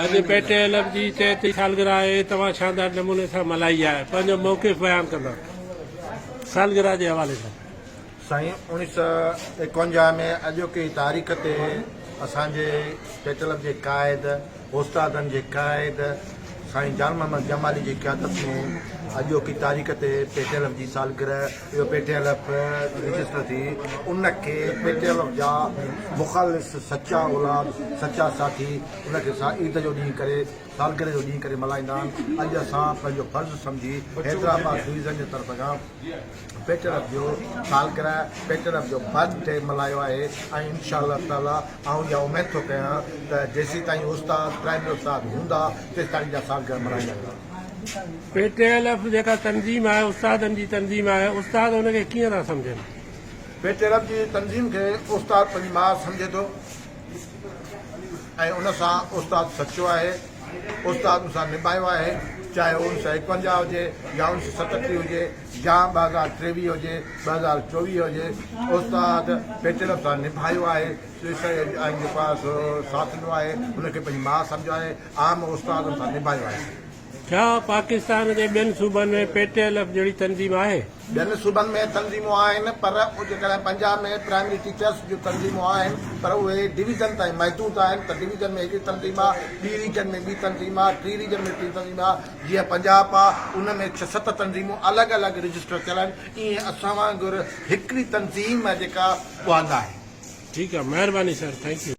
اڄ P T L F جي 33 سالگرهه آهي، توهان شاندار نموني سان ملهائي آهي، پنهنجو موقف بيان ڪندا سالگرهه جي حوالي سان. سائين 1951 ۾ اڄوڪي تاريخ تي اسان جي پي ٽي ايل ايف جي قائد استادن جي قائد سائين جان محمد جمالي جي قيادت ۾ اڄوڪي تاريخ تي پي ٽي ايل ايف جي سالگرهه اهو P T L F register ٿي ان کي پي ٽي ايل ايف جا مخلص سچا اولاد سچا ساٿي ان کي سا عيد جو ڏينهن ڪري سالگرهه جو ڏينهن ڪري ملهائيندا آهن اڄ اسان پنهنجو فرض سمجهي حيدرآباد ڊويزن جي طرف کان پي ٽي ايل ايف جو سالگرهه پي ٽي ايل ايف جو برٿ ڊي ملهايو آهي ۽ انشاء الله تعالي آئون اها اميد ٿو ڪيان ته جيسيتائين استاد پرائمري استاد هوندا تيستائين اها سالگرهه ملهائيندا ويندا. پي ٽي ايل ايف جيڪا تنظيم آهي استادن جي تنظيم آهي استاد ان کي ڪيئن ٿا سمجهن؟ پي ٽي ايل ايف جي تنظيم کي استاد پنهنجي ماء سمجهي ٿو ۽ ان سان استاد سچو آهي استاد ان سان نڀايو آهي چاهي اهو 1951 هجي يا 1937 هجي يا 2023 هجي 2024 هجي استاد پي ٽي ايل ايف سان نڀايو آهي ۽ جيڪو آهي سو ساٿ ڏنو آهي ان کي پنهنجي ماء سمجهيو آهي عام استادن سان نڀايو آهي. ڇا پاڪستان جي ٻين صوبن ۾ پي ٽي ايل ايف جهڙي تنظيم آهي؟ ٻين صوبن ۾ تنظيمون آهن پر جيڪڏهن پنجاب ۾ پرائمري ٽيچرس جون تنظيمون آهن پر اهي ڊويزن تائين محدود آهن ته ڊويزن ۾ هڪڙي تنظيم آهي ٻي ريجن ۾ ٻي تنظيم آهي ٽي ريجن ۾ ٽي تنظيم آهي جيئن پنجاب آهي ان ۾ ڇهه ست تنظيمون الڳ الڳ رجسٽر ٿيل آهن ائين اسان وانگر هڪڙي تنظيم جيڪا اها ناهي. ٺيڪ آ مهرباني سر thank you.